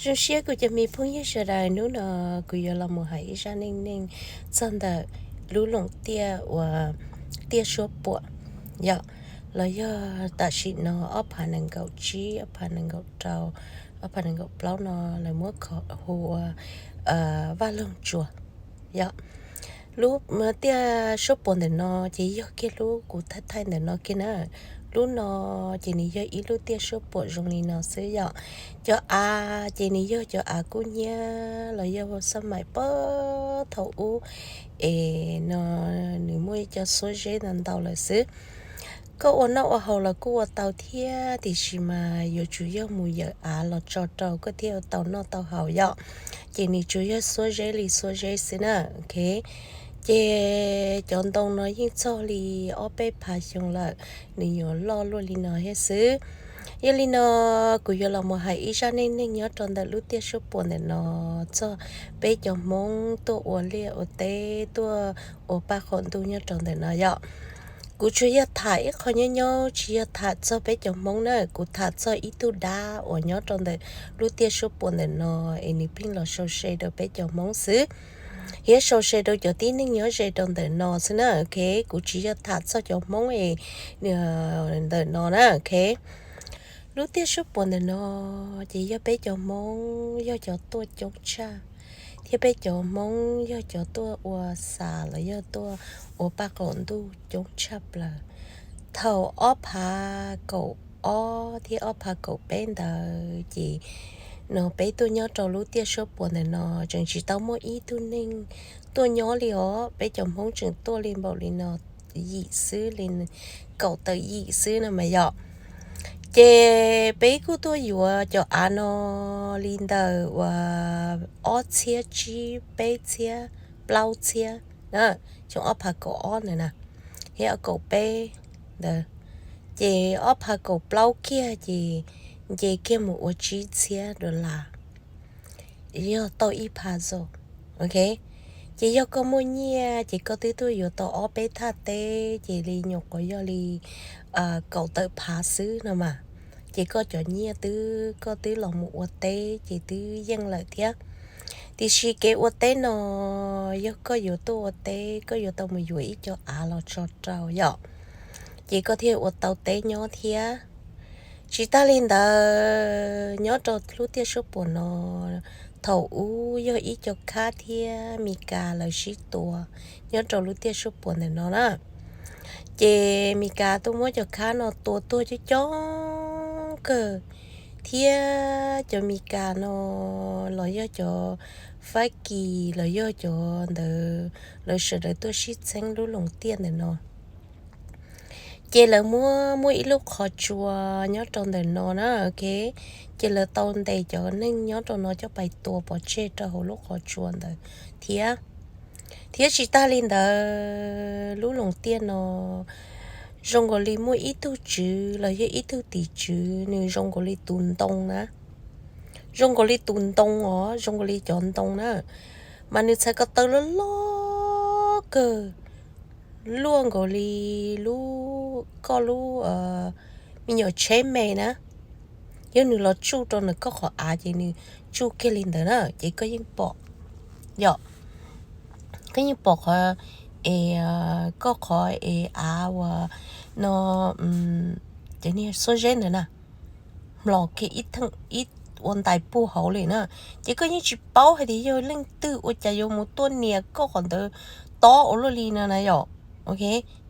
Zoo siab kuv cov me phooj ywg sawv daws, hnub no kuv yuav los mus hais ib zaj neej neeg txog ntawm lub loos tiaj uas tiaj suab puam yom, los yog tam sim no ob phav nees nkaum tsib, ob phav nees nkaum rau, ob phav nees nkaum plaub no lawv muab hu ua Vaj Loog Tsuas yom. Lub tiaj suab puam ntawm no ces yog kiag lub kuv thaij thaij ntawm no kiag na. Lub no ces nws yog ib lub tiaj suab puam zoo li no xwb yom. Cov av ces nws yog cov av kub hnyiab los yog xab maim pog thaum ub es no nws muaj ib co xuab zeb ntau ntau lawm xwb. Koj ua noj ua haus los kuj ua tau thiab, tiam sis mas yuav tsum yog mus yawm av los tso rau koj thiaj ua tau noj tau haus yom. Ces nws tsuas yog xuab zeb li xuab zeb xwb na, ok. Ces cov ntoo no yeej txog li ob peb phav xyoo lawm, nws yuav loj luaj li no thiab xwb. Yog li no kuv yuav los mus hais ib zaj neej neeg nyob rau ntawm lub tiaj suab puam ntawm no txog peb cov Hmoob tuaj ua liaj ua teb, tuaj ua paj qaum ntuj nyob rau ntawm no yom. Kuv tsuas yog tham ib qho nyob nyob, tsis yog tham txog peb cov Hmoob na, kuv tham txog ib tug dab uas nyob rau ntawm lub tiaj suab puam ntawm no es nws pheej los sau se rau peb cov Hmoob xwb, thiab sau se rau cov tib neeg nyob ze rau ntawm no xwb na, ok. Kuv tsis yog tham txog cov Hmoob es ntawm no na, ok. Lub tiaj suab puam ntawm no ces yog peb cov Hmoob yog cov tuaj coob tshaj, thiab peb cov Hmoob yog cov tuaj ua xas los yog tuaj ua paj qaum ntuj coob tshaj plaws. Thaum ob phav kaum ob thiab ob phav kaum peb ntawd ces no peb tuaj nyob rau lub tiaj suab puam ntawm no tseem tsis tau muaj ib tug neeg tuaj nyob li os, peb cov Hmoob tseem tuaj li npaum li no yim xwb li, kaum tawm yim xwb no mas yom. Ces peb kuj tuaj yuav cov av no li ntawm uas ob txhiab tsib, peb txhiab, plaub txhiab, xyoo ob phav kaum ob ntawd na, thiab kaum peb ntawd. Ces ob phav kaum plaub kiag ces nce kiag mus ua tsib txhiab dollar, yog tau ib phav zoo, ok. Ces yog koj muaj nyiaj ces koj twb tuaj yuav tau ob peb thaj teb ces li nyuam qhuav yog li kaum tawm phav xwb no mas, ces koj cov nyiaj twb, koj twb los mus ua teb ces twb yeej lawm thiab. Tiam sis kev ua teb no, yog koj yuav tuaj ua teb koj yuav tau mus yuav ib co av los tso rau yom, ces koj thiaj ua tau teb nyob thiab. Tsis tag li ntawd, nyob rau lub tiaj suab puam no, thaum ub yog ib co khab thiab Mis Kas lawv sib tua nyob rau lub tiaj suab puam ntawm no na. Ces Mis Kas tuaj muab cov khab no tua tuag coob coob kawg, thiab cov Mis Kas no los yog cov Fab Kis los yog cov ntawd, lawv sawv daws tuaj sib txheeb lub loos tiaj ntawm no. Ces lawv muab, muaj ib lub qhov tsua nyob rau ntawm no na, ok. Ces lawv tau ntes cov neeg nyob rau no coj pais tua pov tseg rau hauv lub qhov tsua ntawd thiab. Thiab tsis tag li ntawd, lub loos tiaj no zoo nkaus li muaj ib tug tswv los yog ib tug tim tswv, nws zoo nkaus li tus ntoo na. Zoo nkaus li tus ntoo os, zoo nkaus li cov ntoo na, mas nws txhais ko taw loj loj kawg, luaj nkaus li lub, koj lub me nyuam tsheb me na. Yog nws los tsuj rau ntawm koj qhov av ces nws tsuj kiag li ntawd na, ces koj yeej pom, yom, koj yeej pom qhov es, koj qhov es av uas no, cov niag xuab zeb ntawd na, mlos kiag ib theem ib ua ntais puag hauv li na. Ces koj yeej tsis paub hais tias yog leej twg ua cas yuav mus tuaj nias koj qhov ntawd tob ua luaj li no na yom. Ok,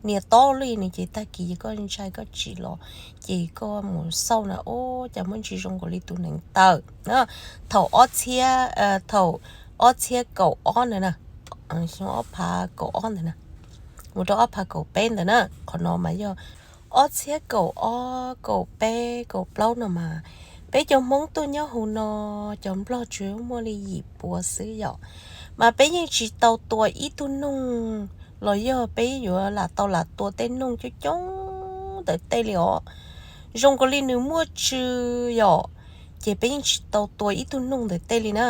nias tob ua luaj li no ces tag kis koj ntshai koj tsim los, ces koj mus xauj na, ua cas muaj ntsis zoo nkaus li tus neev taw. Thaum ob txhiab, thaum ob txhiab kaum ob ntawd na, xyoo ob phav kaum ob ntawd na, mus rau ob phav kaum peb ntawd na, qhov no mas yog ob txhiab kaum ob, kaum peb, kaum plaub no mas, peb cov Hmoob tuaj nyob hauv no, cov Nplog tsuas muaj li yim puas xwb yom. Mas peb yeej tsis tau tua ib tug noog los yog peb yuav lam tau lam tua tej noog coob coob ntawm tej li os. Zoo nkaus li nws muaj tsw yom, ces peb yeej tsis tau tua ib tug noog ntawm tej li na.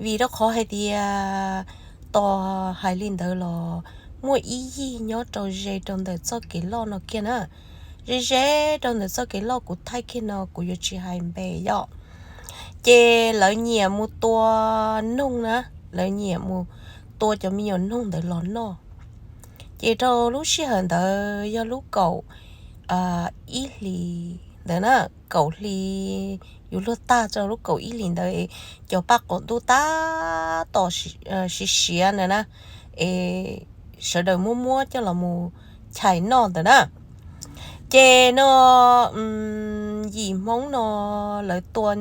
Vim rau qhov hais tias tos hais li ntawd los muaj ib yig nyob rau ze rau ntawm txoj kev loj no kiag na. Ze ze rau ntawm txoj kev loj kuv thaij kiag no kuv yuav tsis hais npe yom. Ces lawv nyiam mus tua noog na, lawv nyiam mus tua cov me nyuam noog ntawd los noj. Ces rau lub sij hawm ntawd yog lub kaum ib hlis ntawd na, kaum hli yuav luag tag rau lub kaum ib hlis ntawd, cov paj qaum ntuj tab tom siav siav ntawd na, es sawv daws muab muab coj los mus chais noj ntawd na. Ces no yim Hmoob no lawv tua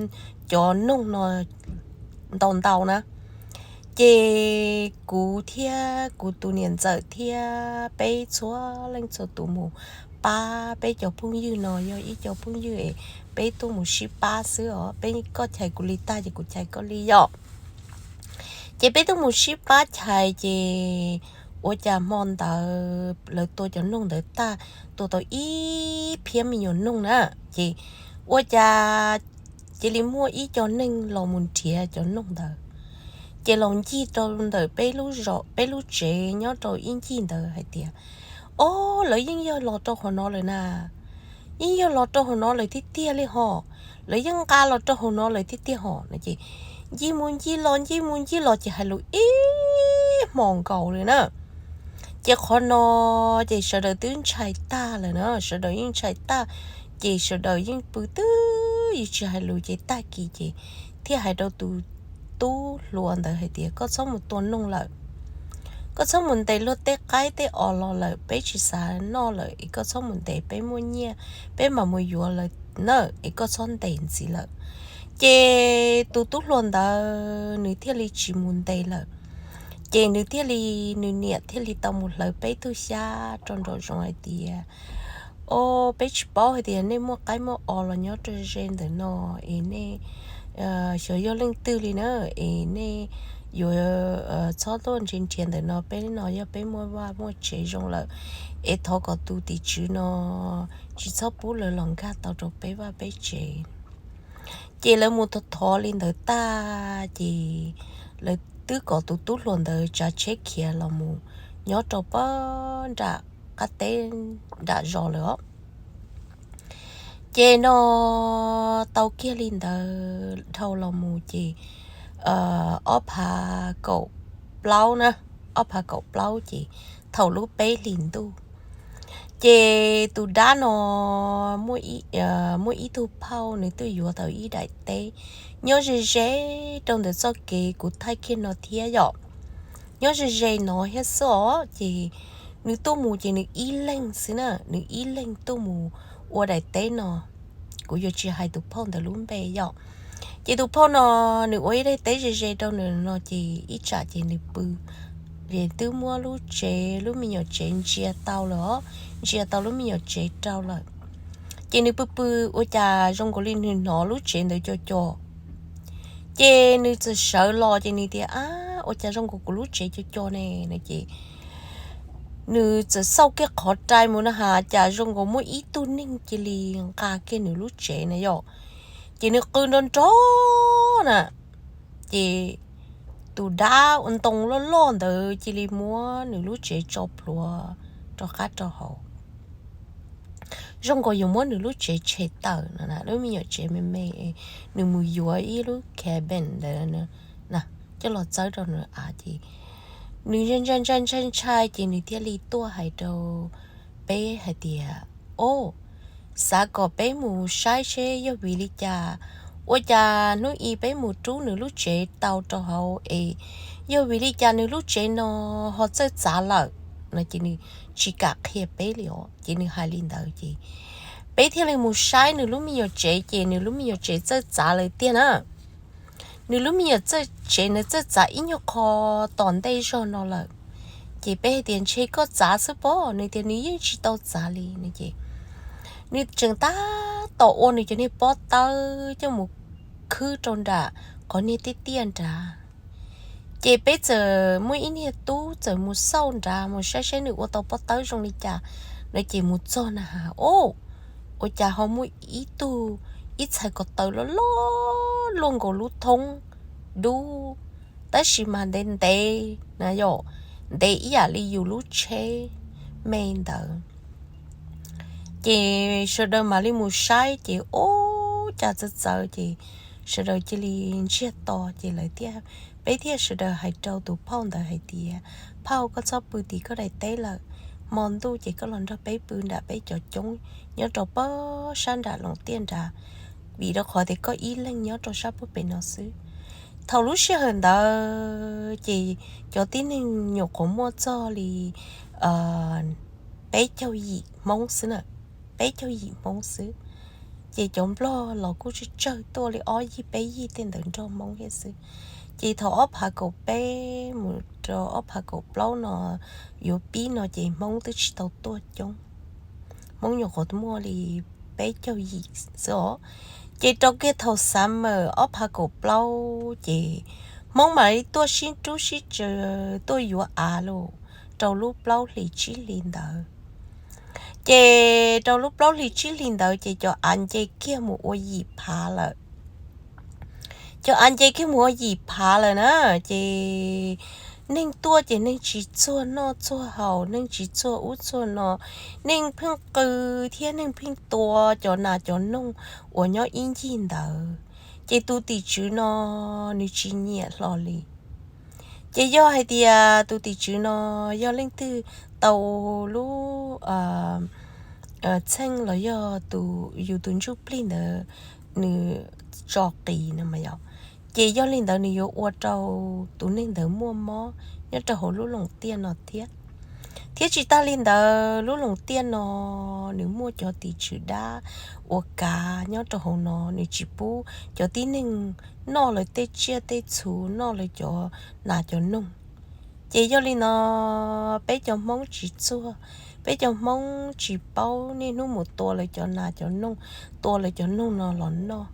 cov noog no ntau ntau na. Ces kuv thiab kuv tus niam ntxawm thiab peb txhua leej txhua tus mus pab peb cov phooj ywg no, yog ib co phooj ywg es peb tuaj mus sib pab xwb os, peb koj chais kuv li tag ces kuv chais koj li yom. Ces peb tuaj mus sib pab chais ces ua cas hmo ntawd lawv tua cov noog ntawd tag, tua tau ib phiab me nyuam noog na, ces ua cas cia li muaj ib co neeg los mus nrhiav cov noog ntawd. Ces los ncig rau ntawm peb lub tsev nyob rau ib ncig ntawd hais tias, Ob, lawv yeej yog los rau hauv no lawm na, yeej yog los rau hauv no lawm tiag tiag li hos, lawv yeej nqa los rau hauv no lawm tiag tiag hos no ces ncig mus ncig los ncig mus ncig los ces hais lus ib hmos nkaus li na. Ces qhov no ces sawv daws twb ntshai tag lawm na, sawv daws yeej ntshai tag, ces sawv daws yeej pw twb yeej tsis hais lus ces tag kis ces thiaj hais rau tus tub hluas ntawd hais tias, Koj txhob mus tua noog lawm, koj txhob mus ntes luag tej qaib tej os los lawm, peb tsis xav noj lawm es koj txhob mus ntes, peb muaj nyiaj peb mam mus yuav lawm na, es koj txhob ntes ntxiv lawm. Ces tus tub hluas ntawd nws thiaj li tsis mus ntes lawm. Ces nws thiaj li, nws niam thiaj li tau mus hlawv peb tug xyab rau nraum zoov hais tias, Ob, peb tsis paub hais tias nej muaj qaib muaj os los nyob rau ze ntawm no es nej xyov yog leej twg li na, es nej yuav txhob tuaj nrhiav nrhiav ntawm no, peb no yog peb muaj vaj muaj tsev zoo lawm, es thov kom tus tim tswv no tsis txhob pub lawv los nkag tau rau peb vaj peb tsev. Ces lawv mus thov thov li ntawd tag ces lawv twb kom tus tub hluas ntawd tsav tsheb khiav los mus nyob rau pab nram qab teb nram zos lawm os. Ces no tau kiag li ntawd dhau los mus ces ob phav kaum plaub na, ob phav kaum plaub ces thaum lub peb hlis ntuj, ces tus dab no muaj ib tug phauj nws twb yuav tau ib daim teb nyob ze ze rau ntawm txoj kev kuv thaij kiag no thiab yom. Nyob ze ze no thiab xwb os, ces nws tuaj mus ces nws ib leeg xwb na, nws ib leeg tuaj mus ua daim teb no. Kuv yuav tsis hais tus phauj ntawd lub npe yom. Ces tus phauj no nws ua ib daim teb ze ze rau nws no ces ib tsam ces nws pw, es twb muab lub tsev, lub me nyuam tsev ntsia tau lawm os, ntsia tau lub me nyuam tsev rau lawm. Ces nws pw pw ua cas zoo nkaus li nws hnov lub tsev ntawd co co. Ces nws txawm sawv los ces nws tias, Ab, ua cas zoo nkaus kuv lub tsev co co ne no ces nws txawm xauj kiag qhov rai mus na has cas zoo nkaus muaj ib tug neeg cia li nqa kiag nws lub tsev na yom. Ces nws qw nrov nrov na, ces tus dab ua ntoo loj loj ntawd cia li muab nws lub tsev tso plhuav rau qab rau hauv. Zoo nkaus yuav muab nws lub tsev tshem tawm no, lub me nyuam tsev me me, nws mus yuav ib lub cabin ntawd coj los txawb rau nws av ces nws ntshai ntshai ntshai ntshai ces nws thiaj li tuaj hais rau peb hais tias, O, xav kom peb mus saib seb yog vim li cas ua cas hnub i peb mus rub nws lub tsev tau rau hauv es yog vim li cas nws lub tsev no ho txawj txav lawm no ces nws tsis kam qhia peb li os. Ces nws hais li ntawd ces peb thiaj li mus saib nws lub me nyuam tsev ces nws lub me nyuam tsev txawj txav lawm tiag na. Nws lub me nyuam tsev nws txawj txav ib nyuag qho tom ntej zog no lawm. Ces peb hais tias, Ntshe koj txav xwb pob? Nws tias nws yeej tsis tau txav li no ces nws tseem tab tom ua nws cov niag pob tawb coj mus khwb rau nram qhov niag tiaj tiaj nrad. Ces peb txawm muaj ib niag tub txawm mus xauj nrad mus saib saib nws ua tau pob tawb zoo li cas no ces mus txog na has, O, ua cas ho muaj ib tug, ib txhais ko taw loj loj luaj nkaus lub thoob dub, tab sis mas ntev ntev na yom, ntev ib yam li yus lub tsheb me ntawd. Ces sawv daws mam li mus saib ces ua cas txawv txawv ces sawv daws cia li ntsiag to ces lawv thiaj, peb thiaj sawv daws hais rau tus phauj ntawd hais tias, phauj, koj txhob pw tim koj daim teb lawm, hmo ntuj ces koj los nrog peb pw nram peb cov coob nyob rau pem sab nram Loos Tiaj nrad, vim rau qhov tias koj ib leeg nyob rau sab puag pem no xwb. Thaum lub sij hawm ntawd ces cov tib neeg nyuam qhuav muaj txog li peb caug yim Hmoob xwb na, peb caug yim Hmoob xwb. Ces cov Nplog los kuj tsawg tsawg, tuaj li ob yig peb yig tej ntawd nrog Hmoob thiab xwb. Ces thaum ob phav kaum peb mus rau ob phav kaum plaub no yuav pib no ces Hmoob twb tsis tau tuaj coob, Hmoob nyuam qhuav muaj li peb caug yim xwb os. Ces rau kiag thaum xav mawm ob phav kaum plaub ces Hmoob mam li tuaj sib rub sib tsaws tuaj yuav av los rau lub plaub hlis tsib hlis ntawd. Ces rau lub plaub hlis tsib hlis ntawd ces cov av nce kiag mus ua yim phav lawm. Cov av nce kiag mus ua yim phav lawm na, ces neeg tuaj ces neeg tsis txuag noj txuag haus, neeg tsis txuag ub txuag no, neeg pheej qw thiab neeg pheej tua cov nas cov noog uas nyob ib ncig ntawd. Ces tus tim tswv no nws tsis nyiam hlo li. Ces yog hais tias tus tim tswv no yog leej twg tau lub txheej los yog tus yus tus ntsuj plig ntawd nws tso qis no mas yog, ces yog li ntawd nws yuav ua rau tus neeg ntawd muaj mob nyob rau hauv lub Loos Tiaj no thiab. Thiab tsis tag li ntawd, lub Loos Tiaj no nws muaj cov tim tswv dab ua kav nyob rau hauv no, nws tsis pub cov tib neeg noj lawv tej tsiaj tej txhu, noj lawv cov nas cov noog. Ces yog li no peb cov Hmoob tsis txuag, peb cov Hmoob tsis paub niaj hnub mus tua lawv cov nas cov noog, tua lawv cov noog no los noj.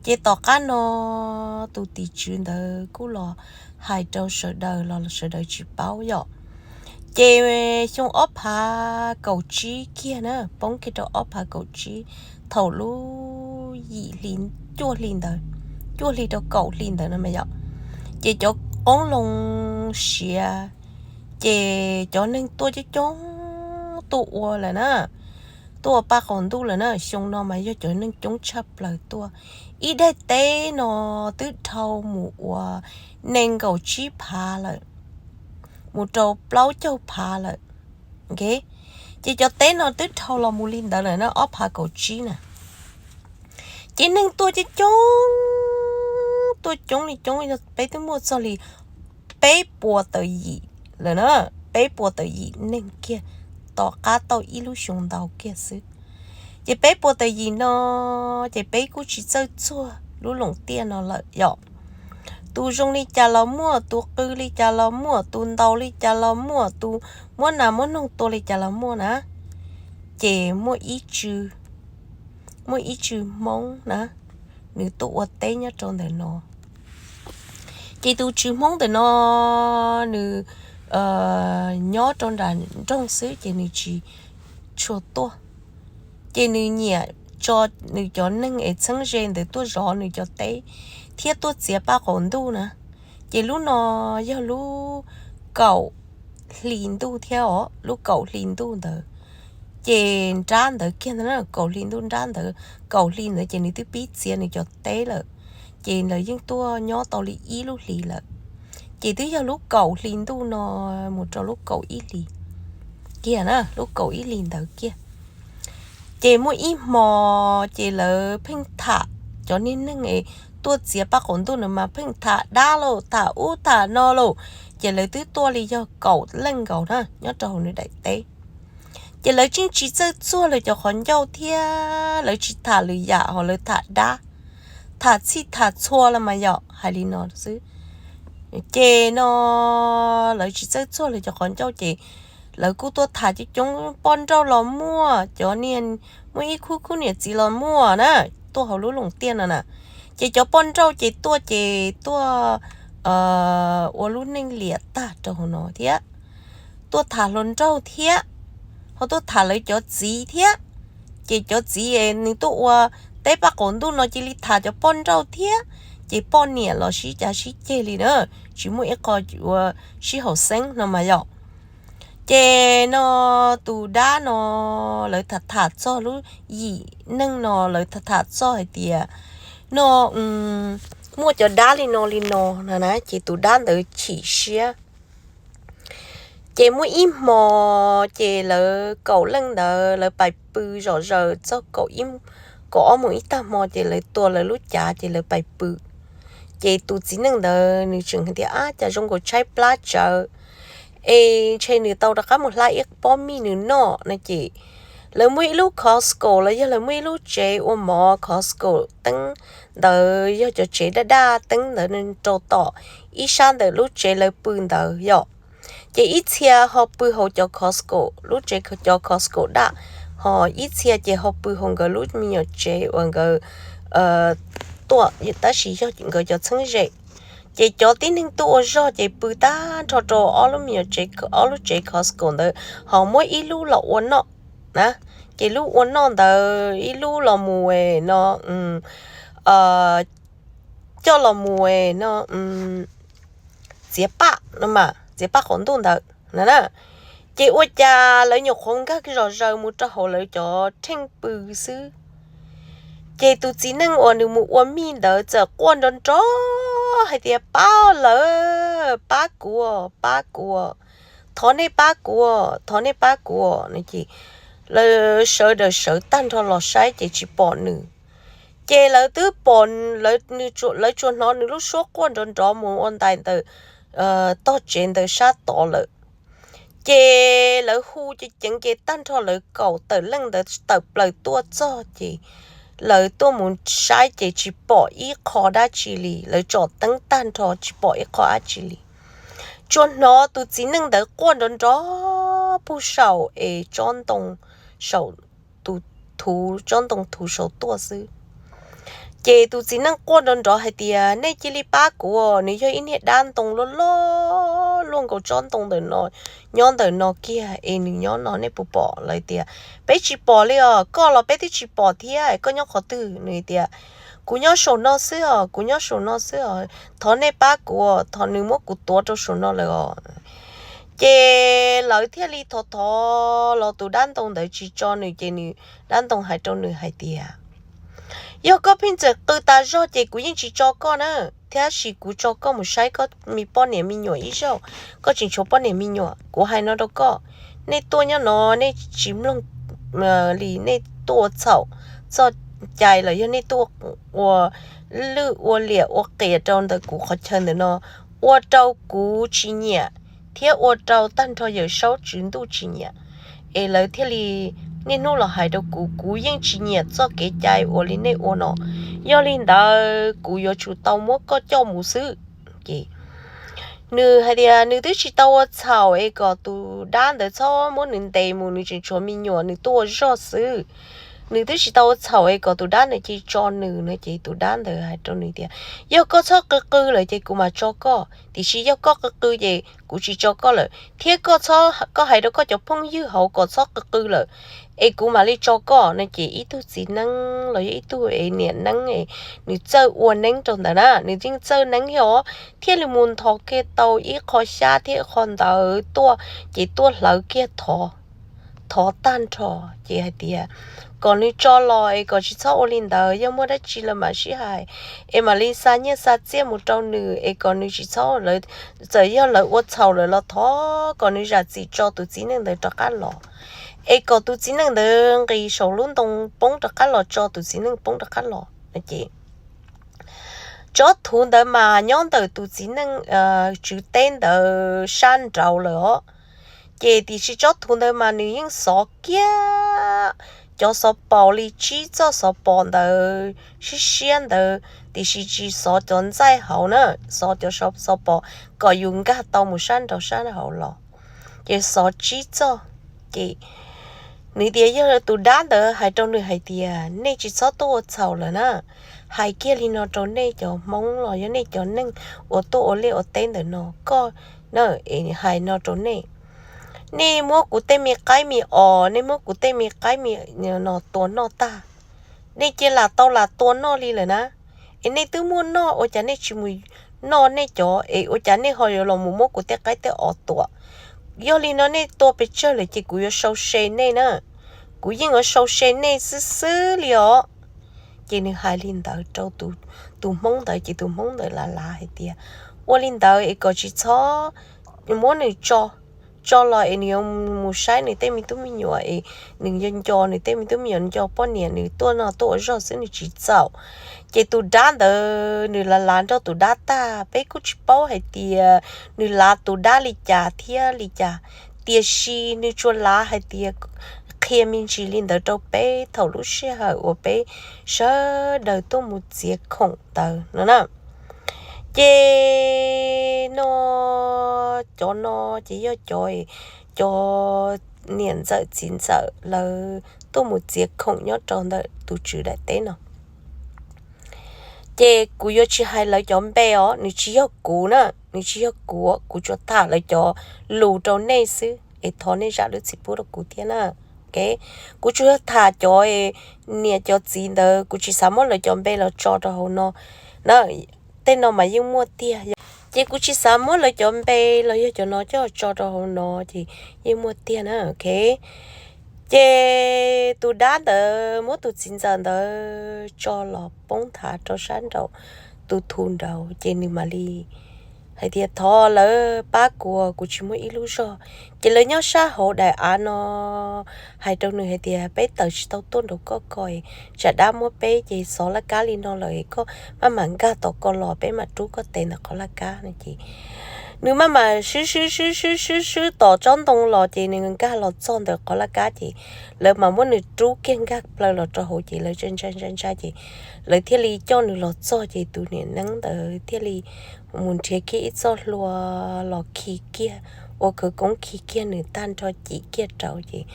Ces tom qab no tus tim tswv ntawd kuj los hais rau sawv daws los sawv daws tsis paub yom. Ces xyoo ob phav kaum tsib kiag na, poob kiag rau ob phav kaum tsib, thaum lub yim hli, cuaj hli ntawd, cuaj hli rau kaum hli ntawd no mas yom, ces cov qoob loo siav, ces cov neeg tuaj coob coob tuaj ua lawm na, tuaj ua paj qaum ntuj lawm na. Xyoo no mas yog cov neeg coob tshaj plaws tuaj. Ib daim teb no twb dhau mus ua nees nkaum tsib phav lawm, mus rau plaub caug phav lawm. Ces cov teb no twb dhau los mus li ntawd lawm na, ob phav kaum tsib na. Ces neeg tuaj coob coob, tuaj coob li coob, peb twb muaj txog li peb puas tawm yim lawm na, peb puas tawm yim neeg kiag, tom qab tau ib lub xyoo ntau kiag xwb. Ces peb puas tawm yim no, ces peb kuj tsis txawj txuag lub Loos Tiaj no lawm yom. Tus zoo li cas los muaj, tus qw li cas los muaj, tus ntaus li cas los muaj, tus muab nas muab noog tua li cas los muaj na. Ces muaj ib tsw, muaj ib tsw Hmoob na, nws tuaj ua teb nyob rau ntawm no. Ces tus tswv Hmoob ntawm no nws nyob rau nram nroog xwb ces nws tsis tshua tuaj. Ces nws nyiam tso nws cov neeg es txheeb ze ntawd tuaj zov nws cov teb thiab tuaj txiav paj qaum ntuj na. Ces lub no yog lub kaum hli ntuj thiab os, lub kaum hli ntuj ntawd. Ces nrab ntawd kiag ntag na, kaum hli ntuj nrab ntawd, kaum hli ntawd ces nws twb pib txiav nws cov teb lawm. Ces lawv yeej tuaj nyob tau li ib lub hlis lawm. Ces twb yog lub kaum hli ntuj no mus rau lub kaum ib hlis kiag na, lub kaum ib hlis ntawd kiag. Ces muaj ib hmo ces lawv pheej tham, cov niag neeg es tuaj txiav paj qaum ntuj no mas pheej tham dab lauj, tham ub tham no lauj. Ces lawv twb tuaj li yog kaum leej nkaus na nyob rau hauv nws daim teb. Ces lawv tseem tsis txawj txuag lawv cov qhov ncauj thiab lawv tsis tham lwm yam ho lawv tham dab, tham txhij tham txhua los mas yom, hais li no xwb. Ces no lawv tsis txawj txuag lawv cov qhov ncauj ces lawv kuj tuaj tham coob coob, poj nrauj los muaj, cov niag muaj ib khub khub niam txiv los muaj na, tuaj hauv lub Loos Tiaj no na. Ces cov poj nrauj ces tuaj ces tuaj ua lub neej liam tag rau hauv no thiab, tuaj tham hluas nraug thiab, ho tuaj tham lawv cov txiv thiab. Ces cov txiv es nws tuaj ua teb paj qaum ntuj no cia li tham cov poj nrauj thiab, ces poj niam los sib cav sib ceg li na, tsis muaj ib qho ua sib haum xeeb no mas yom. Ces no tus dab no lawv tham tham txog lub yim neeg no lawv tham tham txog hais tias no, muaj cov dab li no li no no na. Ces tus dab ntawd chim siab. Ces muaj ib hmo, ces lawv kaum leej ntawd lawv pais pw zom zaws txog kaum ob moos ib tag hmo, ces lawv tua lawv lub cav ces lawv pais pw. Ces tus txiv neej ntawd nws tseem hais tias, Ab, cas zoo nkaus tshaib plab tsawv, es ntshe nws tau rov qab mus hlab ib pob mij nws noj no. Ces lawv muaj ib lub Costco los yog lawv muaj ib lub tsev ua mov Costco teeb ntawd, yog cov tsev daj daj teeb ntawd rau tom ib sab ntawm lub tsev lawv pw ntawd yom. Ces ib txhia ho pw hauv cov Costco, lub tsev cov Costco daj, ho ib txhia ces ho pw hauv nkawd lub me nyuam tsev uas nkawd tuaj, tab sis yog nkawd cov txheeb ze. Ces cov tib neeg tuaj ua zog ces pw tag nrho rau ob lub me nyuam tsev, ob lub tsev Costco ntawd, ho muab ib lub los ua noj na. Ces lub ua noj ntawd ib lub los mus no, coj los mus no, txiav paj no mas, txiav paj qaum ntuj ntawd na. Ces ua cas lawv nyuam qhuav nkag zom zaws mus rau hauv lawv cov rheej pw xwb, ces tus txiv neej uas nws mus ua mij ntawd txawm quaj nrov nrov hais tias, Pab lawv, pab kuv, pab kuv, thov nej pab kuv, thov nej pab kuv no. Ces lawv sawv daws sawv tag nrho los saib ces tsis pom nws. Ces lawv twb pom, lawv tsuas hnov nws lub suab quaj nrov nrov mus ua ntais ntawm tog tsev ntawd sab tod lawm. Ces lawv hu ceev ceev ces tag nrho lawv kaum tawm leej ntawd tawm plaws tuaj txog ces lawv tuaj mus saib ces tsis pom ib qho dab tsi li, lawv tsom teeb tag nrho tsis pom ib qho dab tsi li. Tsuas hnov tus txiv neej ntawd quaj nrov nrov puag saum es tsob ntoo, saum tus thuv, tsob ntoo thuv saum tuaj xwb. Ces tus txiv neej quaj nrov nrov hais tias, Nej cia li pab kuv, nws yog ib niag dab ntoo loj loj luaj nkaus tsob ntoo ntawm no, nyob ntawm no kiag es nws nyob no, nej puas pom? Lawv tias, Peb tsis pom li os, koj los peb twb tsis pom thiab, koj nyob qhov twg? Nws tias, Kuv nyob saum no xwb os, kuv nyob saum no xwb os, thov nej pab kuv, thov nws muab kuv tuav rau saum no lawm os. Ces lawv thiaj li thov thov los tus dab ntoo ntawd tsis tso nws, ces nws, dab ntoo hais rau nws hais tias, Yog koj pheej txawm qw tas zog ces kuv yeej tsis tso koj na, thiab sis kuv tso koj mus saib koj me poj niam me nyuam ib zaug, koj tseem tshuav poj niam me nyuam. Kuv hais no rau koj, nej tuaj nyob no nej tsis mloog li, nej tuaj ua txhaum txoj cai los yog nej tuaj ua lwj ua liam ua qias rau ntawm kuv qhov chaw ntawm no, ua rau kuv tsis nyiam thiab ua rau tag nrho Yawm Saub Tswv Ntuj tsis nyiam. Es lawv thiaj li niaj hnub los hais rau kuv, kuv yeej tsis nyiam txoj kev cai uas li nej ua no. Yog li ntawd kuv yuav tsum tau muab koj coj mus xwb. Ces nws hais tias nws twb tsis tau ua txhaum es kom tus dab ntawd txhob muab nws ntes mus, nws tseem tshuav me nyuam, nws tuaj ua zog xwb. Nws twb tsis tau ua txhaum es kom tus dab ntawd cia li tso nws no. Ces tus dab ntawd hais rau nws tias, Yog koj txhob qw qw lawm ces kuv mam tso koj, tiam sis yog koj qw qw ces kuv tsis tso koj lawm, thiab koj txhob, koj hais rau koj cov phooj ywg hauv kom txhob qw qw lawm es kuv mam li tso koj no. Ces ib tug txiv neeb los yog ib tug es niam neeb es nws txawj ua neeb rau ntawd na, nws yeej txawj neeb thiab os, thiaj li mus nthos kiag tau ib qho xyab thiab ib qho ntawv tuaj, ces tuaj hlawv kiag thov, thov tag nrho, ces hais tias kom nws tso los es kom tsis txhob ua li ntawd, yog muaj dab tsi lawv mam sib hais, es mam li xa nyiaj xa txiaj mus rau nws es kom nws tsis txhob, txawm yog lawv ua txhaum lawm los thov kom nws zam txim tso tus txiv neej ntawd rov qab los, es kom tus txiv neej ntawd nqis saum lub ntoo poob rov qab los tso tus txiv neej poob rov qab los. Ces tsob thuv ntawd mas nyob ntawm tus txiv neej tswv teb ntawd sab nraud lawm os. Ces tiam sis tsob thuv ntawd mas nws yeej xov kiag cov xov pos li tsib txoj xov pos ntawd siab siab ntawd, tiam sis tsis xov cov ntxaij hauv na, xov cov xov pos kom yus nkag tau mus sab nraud sab hauv los. Ces xov tsib txoj. Ces nws tias yog tus dab ntawd hais rau nws hais tias, Nej tsis txhob tuaj ua txhaum lawm na, hais kiag li no rau nej cov Hmoob los yog nej cov neeg uas tuaj ua liaj ua teb ntawm no, koj na, es hais no rau nej, nej muab kuv tej me qaib me os, nej muab kuv tej me qaib me no tua noj tag, nej cia lam tau lam tua noj li lawm na. Es nej twb muaj noj ua cas nej tsis mus noj nej cov, es ua cas nej ho yuav los mus muab kuv tej qaib tej os tua? Yog li no nej tua pes tsawg lawm ces kuv yuav sau se nej na. Kuv yeej yuav sau se nej xwb xwb li os. Ces nws hais li ntawd rau tus Hmoob ntawd ces tus Hmoob ntawd lav lav hais tias, ua li ntawd es kom tsis txhob muab nws tso, tso los es nws yuav mus saib nws tej me tub me nyuam es nws nco nco nws tej me tub me nyuam, nco poj niam, nws tuaj no tuaj ua zog xwb nws tsis txaus. Ces tus dab ntawd nws lav lav nrog tus dab tag, peb kuj tsis paub hais tias nws lav tus dab li cas thiab li cas, tiam sis nws tsuas lav hais tias qhia me ntsis li ntawd rau peb thaum lub sij hawm uas peb sawv daws tuaj mus txiav khoom ntawd no na. Ces no, cov no ces yog cov, cov niam ntxawm txiv ntxawm lawv tuaj mus txiav khoom nyob rau ntawm tus tswv daim teb no. Ces kuv yuav tsis hais lawv cov npe os, nws tsis yog kuv na, nws tsis yog kuv, kuv tsuas tham lawv cov lus rau nej xwb es thov nej zam lub txim pub rau kuv thiab na. Kuv tsuas yog tham cov niam cov txiv ntawd, kuv tsis xav muab lawv cov npe los tso rau hauv no na. Tej no mas yeej muaj tiag, ces kuv tsis xav muab lawv cov npe los yog cov no coj tso rau hauv no ces yeej muaj tiag na. Ces tus dab ntawd muab tus txiv ntxawm ntawd tso los poob nthav rau sab nraum tus thu nraud ces nws mam li hais tias, thov lawv pab kuv, kuv tsis muaj ib lub zog. Ces lawv nyob sab hauv daim av no hais rau nws hais tias, peb tawm tsis tau tuaj nraum koj ko, tsam dab muab peb ces xov laj kab li no lawm, koj maj mam nkag tom ko los peb mam rub koj tes ntawm qhov laj kab no ces nws maj mam swb swb swb swb swb swb tom tsob ntoo los ces nws nkag los txog ntawm qhov laj kab ces lawv mam muab nws rub kiag nkag plaws los rau hauv ces lawv ntshai ntshai ntshai ntshai ces lawv thiaj li coj nws los txog ces tus niam neeb ntawd thiaj li mus nrhiav kiag ib txoj hlua los khi kiag, ua khawv koob khi kiag nws tag nrho cim kiag rau ces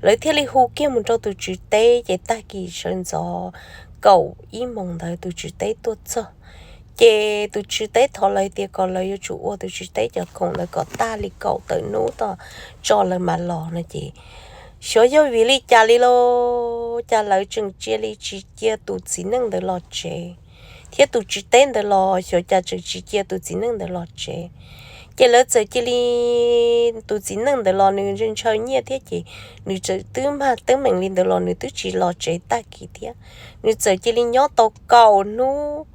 lawv thiaj li hu kiag mus rau tus tswv teb ces tag kis sawv ntxov kaum ib moos ntawd tus tswv teb tuaj txog. Ces tus tswv teb thov lawv tias kom lawv yuav tsum ua tus tswv teb cov khoom ntawd kom tag li kaum tawm hnub tom tso lawv mam los no ces xyov yog vim li cas li lauj, cas lawv tseem cia li tsis cia tus txiv neej ntawd los tsev, thiab tus tswv teb ntawd los xyov cas tseem tsis cia tus txiv neej ntawd los tsev. Ces lawv txawm cia li, tus txiv neej ntawd los nws ntshaw nyiaj thiab ces nws txawm twb mag teeb meem li ntawd los nws twb tsis los tsev tag kis thiab. Nws txawm cia li nyob tau kaum hnub,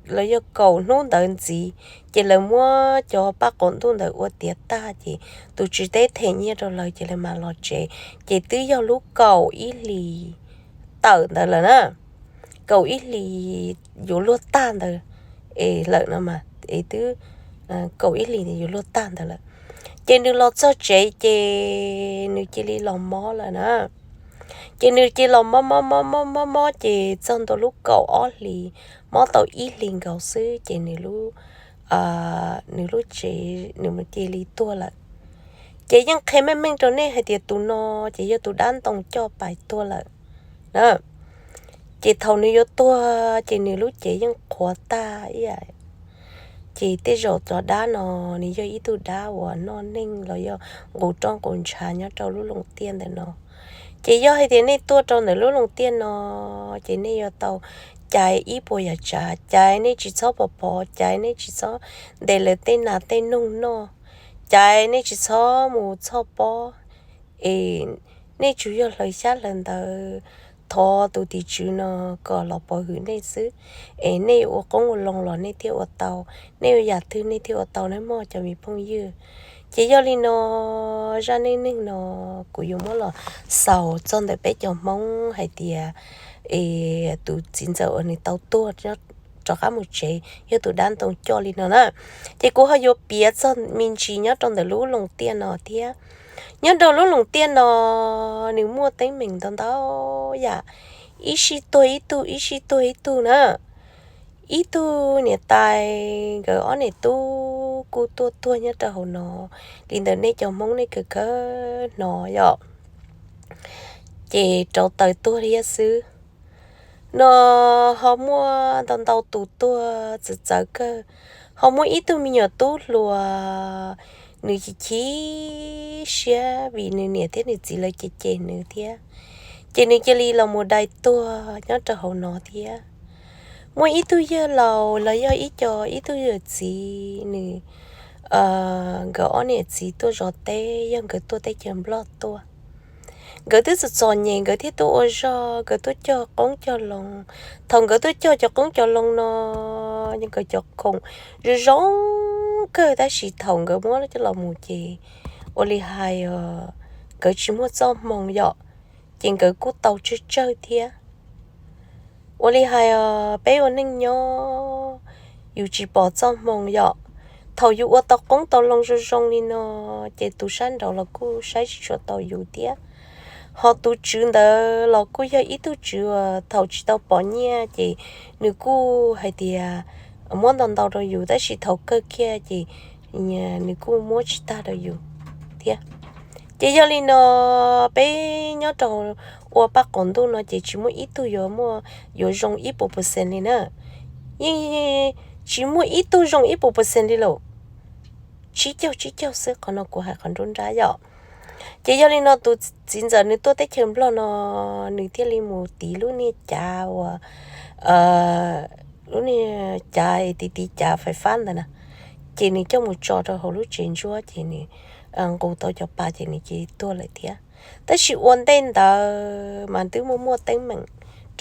los yog kaum hnub ntawd ntxiv, ces lawv muab cov paj qaum ntuj ntawd ua tiav tag ces tus tswv teb them nyiaj rau lawv ces lawv mam los tsev, ces twb yog lub kaum ib hlis tawm ntawd lawm na, kaum ib hlis yuav luag tag ntawd es lawm no mas, es twb kaum ib hlis yuav luag tag ntawd lawm. Ces nws los txog tsev ces nws cia li los mob lawm na. Ces nws cia li los mob mob mob mob mob mob ces txog ntua lub kaum ob hlis, mob tau ib hlis nkaus xwb ces nws lub, nws lub tsev nws cia li tuag lawm. Ces yeej qhia meej meej rau nej hais tias tus no ces yog tus dab ntoo coj pais tuag lawm na. Ces thaum nws yuav tuag ces nws lub cev yeej qhuav tag ib yam, ces tej zaum cov dab no nws yog ib tug dab uas noj neeg los yog nqus roj nqus ntshav nyob rau lub Loos Tiaj ntawm no. Ces yog hais tias nej tuaj rau ntawm lub Loos Tiaj no, ces nej yuav tau cais ib puas yam tsav, cais nej tsis txhob pov pov, cais nej tsis txhob ntes lawv tej nas tej noog noj, cais nej tsis txhob mus txhoj pob, es nej tsuas yog hlawv xyab hlawv ntawv thov tus tim tswv no kom los pov hwm nej xwb, es nej ua qoob ua loo los nej thiaj ua tau, nej ua yam twg nej thiaj ua tau nawb mog cov me phooj ywg. Ces yog li no, zaj neej neeg no kuv yuav muab los xaus txog ntawm peb cov Hmoob hais tias es tus txiv ntxawm uas nws tau tuag rov qab mus tsev yog tus dab ntoo coj li no na. Ces kuv ho yuav piav txog me ntsis nyob rau ntawm lub Loos Tiaj no thiab. Nyob rau lub Loos Tiaj no, nws muaj teeb meem ntau ntau yam, ib sij tuag ib tug, ib sij tuag ib tug na. Ib tug niam tais nkawd ob niam tub kuj tuaj tuag nyob rau hauv no li ntawm nej cov Hmoob nej kawg kawg hnov yom. Ces rauv taws tuag thiab xwb. No ho muaj ntau ntau tus tuag txawv txawv kawg. Ho muaj ib tug me nyuam tub hluas, nws chim chim siab vim nws niam thiab nws txiv lawv cem cem nws thiab, ces nws cia li los mus dai tuag nyob rau hauv no thiab. Muaj ib tug yawg laus los yog ib co ib tug yawm txiv, nws, nkawd ob niam txiv tuaj zov teb, yog nkawd tuaj teb chaws Nplog tuaj. nkawd twb txom txom nyem nkawd thiaj tuaj ua zog, nkawd tuaj cog qoob cog loo. Thaum nkawd tuaj cog cov qoob cov loo no, nkawd cov khoom zoo zoo kawg tab sis thaum nkawd muab coj los mus ces ua li hais os, nkawd tsis muaj txoj hmoo yom, ces nkawd kuj tau tsawg tsawg thiab. Ua li hais os, peb ua neej nyob yus tsis pom txoj hmoo yom. Thaum yus ua tau qoob tau loo zoo zoo li no, ces tus sab nraud los kuj saib tsis tshua tau yus thiab. Ho tus tswv ntawd los kuj yog ib tug tswv uas thaum tsis tau pom nyiaj ces nws kuj hais tias muab ntau ntau rau yus, tab sis thaum kawg kiag ces nws kuj muab tsis tag rau yus thiab. Ces yog li no, peb nyob rau ua paj qaum ntuj no ces tsis muaj ib tug yuav muaj, yuav zoo ib puas percent li na. Yeej tsis muaj ib tug zoo ib puas percent li lawm. Tsib caug tsib caug xwb, qhov no kuv hais qhov nruab nrab yom. Ces yog li no tus txiv ntxawm nws tuaj teb chaws Nplog no, nws thiaj li mus tiv lub niag cav uas, lub niag cav tiv tiv cav fais fab ntawd na, ces nws coj mus tso rau hauv lub tsev ntsuab ces nws nqus tau cov pa ces nws cia li tuag lawm thiab. Tab sis ua ntej ntawd mas twb muaj muaj teeb meem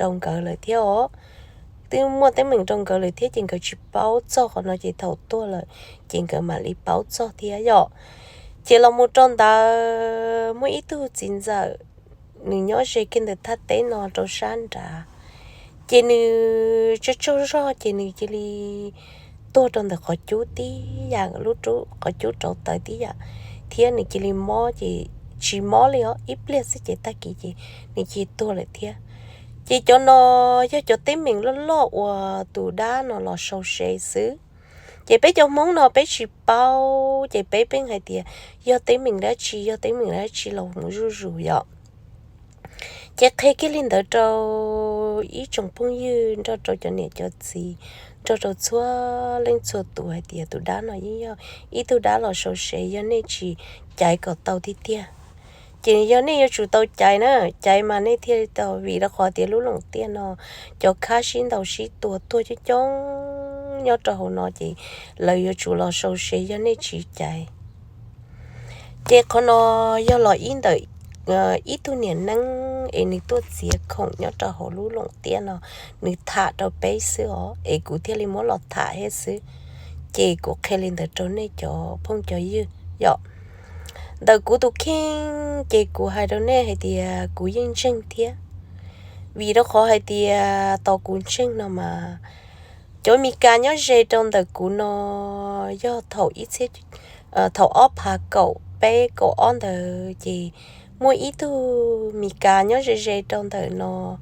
rau nkawd lawm thiab os. Twb muaj teeb meem rau nkawd lawm thiab ces nkawd tsis paub txog qhov no ces thaum tuag lawm ces nkawd mam li paub txog thiab yom. Ces los mus rau ntawd muaj ib tug txiv ntxawm, nws nyob ze kiag ntawm thaj teb no rau sab nrad, ces nws tsaug tsaug zog ces nws cia li tuag rau ntawm qhov cub tib yam, lub qhov cub rauv taws tib yam, thiab nws cia li mob ces tsis mob li os, ib pliag xwb ces tag kis ces nws cia li tuag lawm thiab. Ces cov no yog cov teeb meem loj loj uas tus dab no los sau se xwb. Ces peb cov Hmoob no peb tsis paub ces peb pheej hais tias yog teeb meem dab tsi, yog teeb meem dab tsi los mus zuj zus yom. Ces qhia kiag li ntawd rau ib tsoom phooj ywg, nrog rau cov niam cov txiv, nrog rau txhua leej txhua tus hais tias tus dab no yeej yog ib tug dab los sau se, yog nej tsis caiv kom tau tiag tiag. Ces yog nej yuav tsum tau caiv na, caiv mas nej thiaj li tau, vim rau qhov tias lub Loos Tiaj no cov khab sib ntaus sib tua tuag coob coob nyob rau hauv no ces lawv yuav tsum los sau se yog nej tsis caiv. Ces qhov no yog los ib ntawm ib tug niam neeb es nws tuaj txiav khoom nyob rau hauv lub Loos Tiaj no, nws tham rau peb xwb os, es kuv thiaj li muab los tham thiab xwb. Ces kuv qhia li ntawd rau nej cov phooj cov ywg yom. Ntawm kuv tus kheej ces kuv hais rau nej hais tias kuv yeej ntseeg thiab, vim rau qhov hais tias tos kuv ntseeg no mas cov Mis Kas nyob ze rau ntawm kuv no yog thaum ib txhiab, thaum ob phav kaum peb kaum ob ntawd ces muaj ib tug Mis Kas nyob ze ze rau ntawm no,